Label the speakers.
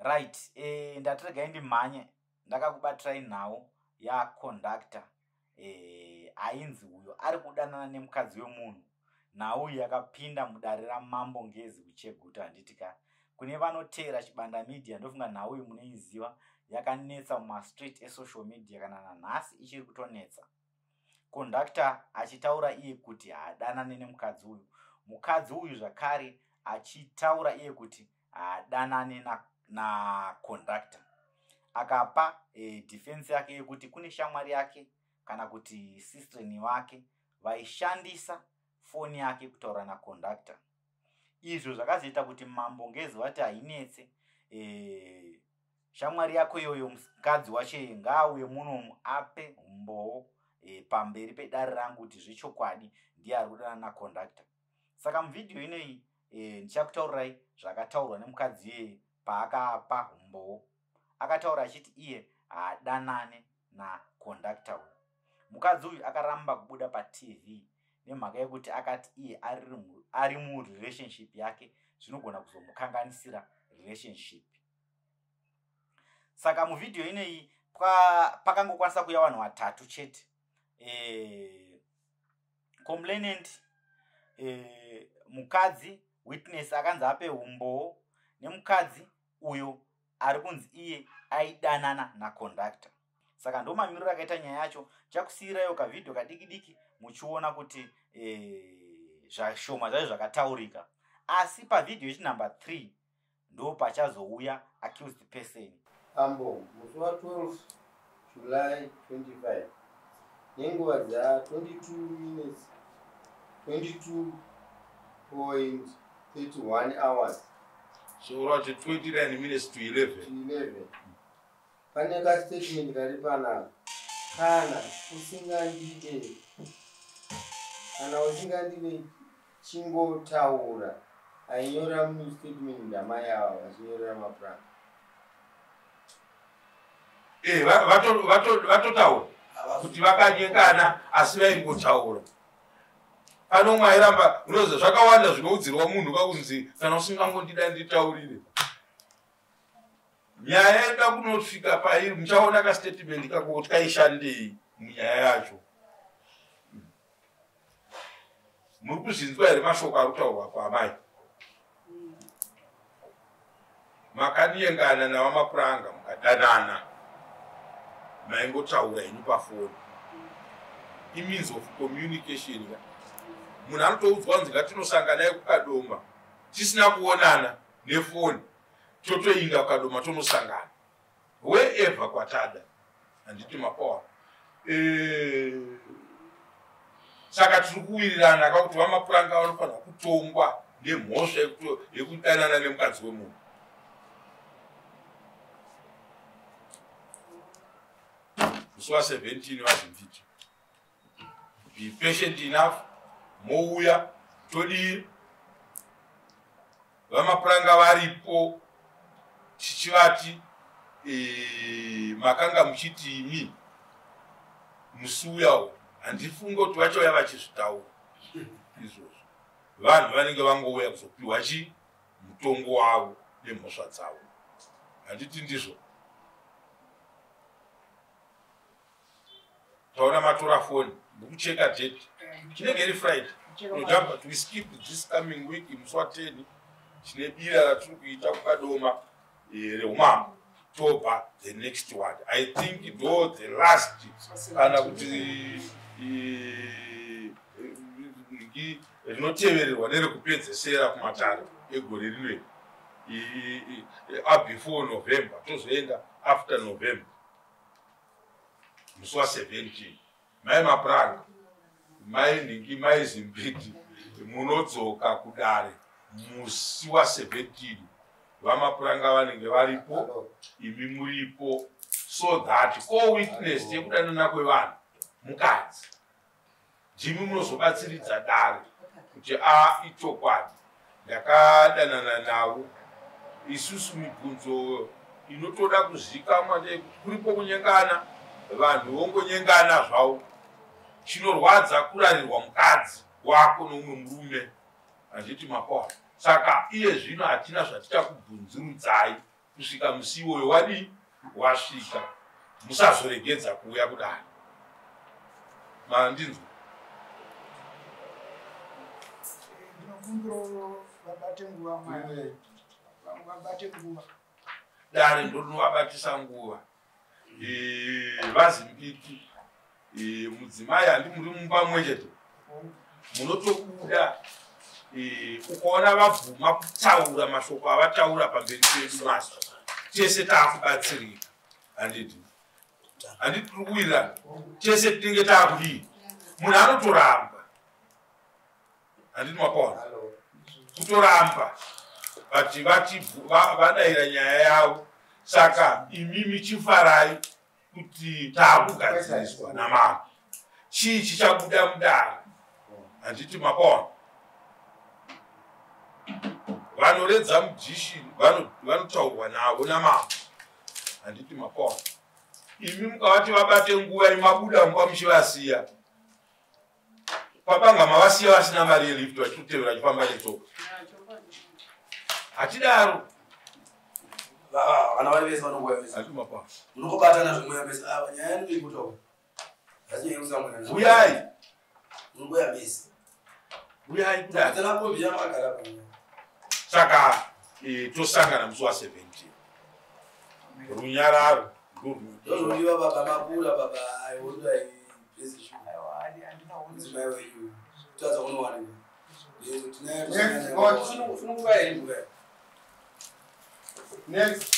Speaker 1: Right, ndati regai ndimhanye, ndakakubatirai nhau yaconductor ainzi uyo ari kudanana nemukadzi wemunhu. Nhau iyi yakapinda mudare raMambo Ngezi kuCheguta, handiti ka? Kune vanoteera Chibanda Media, ndofunga nhau iyi munoiziva, yakanetsa mumastreet esocial media, kana nanhasi ichiri kutonetsa. Conductor achitaura iye kuti haadanane nemukadzi uyu, mukadzi uyu zvakare achitaura iye kuti haadanane naconductor. Akapa defense yake yekuti kune shamwari yake kana kuti sister wake vaishandisa foni yake kutaura naconductor. Izvo zvakazoita kuti Mambo Ngezi vati hainetse, shamwari yako iyoyo, mukadzi wacho ngaauye munomu ape umbowo pamberi pedare rangu kuti zvechokwadi ndiye ari kudanana naconductor. Saka muvhidhiyo inoyi ndichakutaurirai zvakataurwa nemukadzi iyeye paakapa umbowo. Akataura achiti iye haadanane naconductor uyu. Mukadzi uyu akaramba kubuda paTV nemhaka yekuti akati iye ari murelationship yake, zvinogona kuzomukanganisira relationship. Saka muvhidhiyo inoyi pakangokwanisa kuuya vanhu vatatu chete: complainant, mukadzi witness akanzi ape umbowo, nemukadzi uyo ari kunzi iye aidanana naconductor. Saka ndo mamiriro akaita nyaya yacho. Chakusiyiraiwo kavhidhiyo kadiki diki muchiona kuti zvashoma zvacho zvakataurika, asi pavhidhiyo yechinumber 3 ndo pachazouya accused person.
Speaker 2: Ambo musi wa12 July 25 nenguva dza22 minutes 22.31 hours.
Speaker 3: So urati 29 minutes to 11.
Speaker 2: To 11. Pane kastatement kari panapa: "Kana usingandide, kana usingandide, chingotaura." Ainyora mustatement ndamai ava vachinyorera mapuranga.
Speaker 3: Vatotaura kuti vakanyengana, asi vaingotaura. Pano umwe airamba. Unoziva, zvakawanda zvinoudzirwa munhu kakunzi, "Kana usingangondida, nditaurire." Nyaya inoda kunosvika pairi, muchaona kastatement kako kuti kaishandei munyaya yacho. Muri kuzvinzwa here mashoko ari kutaurwa kwamai? Makanyengana navaMapuranga, mukadanana, maingotaura henyu pafoni, imeans of communication ka. Munhu anotoudzwa kunzi ngatinosangana kuKadoma, tisina kuonana, nefoni totoinda kuKadoma, tonosangana wherever kwatada, handiti mapawa? Saka tiri kuwirirana kakuti vaMapuranga vanofanira kutongwa nemhosva yekudanana nemukadzi wemunhu musi wa17. VaZimviti, be patient enough, mouya todii. VaMapuranga varipo, tichivati makanga muchiti imi musi uyawo. Handifunge kuti vachauya vachizvitaura izvozvo. Vanhu vanenge vangouya kuzopiwa chi mutongo wavo nemhosva dzavo, handiti ndizvo? Taona matora foni, ndikucheka date, chinenge iri Friday. Tinojamba, we skip this coming week. Musi wa10 tine bira ratiri kuita kuKadoma reumambo, tobva the next one, I think ndo the last, kana kuti rinotevererwa nerekupedzesera kumatare egore rinoi abefore November. Tozoenda after November. Musi wa17, mai Mapuranga, mai Nhingi, mai Zimbiti, munodzoka kudare musi wa17. VaMapuranga vanenge varipo, imi muripo, so that co-witness yekudanana kwevanhu mukadzi ndimi munozobatsiridza dare kuti a ichokwadi, ndakadanana navo. Isusu mibvunzo inotoda kuzikamwa ndeyekuti kuripo kunyengana, vanhu vongonyengana zvavo. Chinorwadza kurarirwa mukadzi wako noumwe murume, handiti mapawa? Saka iye zvino hatina zvatichakubvunzurudzai. Kusvika musi iwoyo wadii wasvika, musazoregedza kuuya kudare. Mandinzwa?
Speaker 4: Ndinokumbirawo vabate nguva mwaya. Vabate nguva.
Speaker 3: Dare ndorinovabatisa nguva. VaZimbiti, mudzimai handi muri mumba mumwe chete, munotobuda ukaona vabvuma kutaura mashoko avataura pamberi pedu masi tese taakubatsirika. Handiti handiti tiri kuwirirana? Tese tinenge taakudii? Munhu anotoramba, handiti makaona kutoramba, but vati vadaira nyaya yavo. Saka imimi chifarai kuti taakugadziriswa namambo. Chii chichabuda mudare? Handiti makaona vanoredza mudhishi vanotaurwa navo namambo? Handiti makaona? Imi mukavati vabate nguva, imabuda mumba muchivasiya pabanga, mavasiya vasina mari yelift, vachitotevera vachifamba netsoka. Hatidaro.
Speaker 5: Vana vari vese vanonguva vese.
Speaker 3: Handiti makaona?
Speaker 5: Munongobatana zvemweya vese ava. Nyaya ndinoikutaura hachinyaya.
Speaker 3: Uyai.
Speaker 5: Munongoya vese.
Speaker 3: Uyai kudai.
Speaker 5: Tana kombi yamakagara panyaya.
Speaker 3: Saka tosangana musi wa17. Runyararo.
Speaker 5: Ndozvodiwa baba, makura baba, aiwondai pese shu.
Speaker 4: Aiwa, handina hondo.
Speaker 5: Mudzimai wenyu tadza kunowanikwa.
Speaker 2: Next, court.
Speaker 5: Sunungukai.
Speaker 2: Next.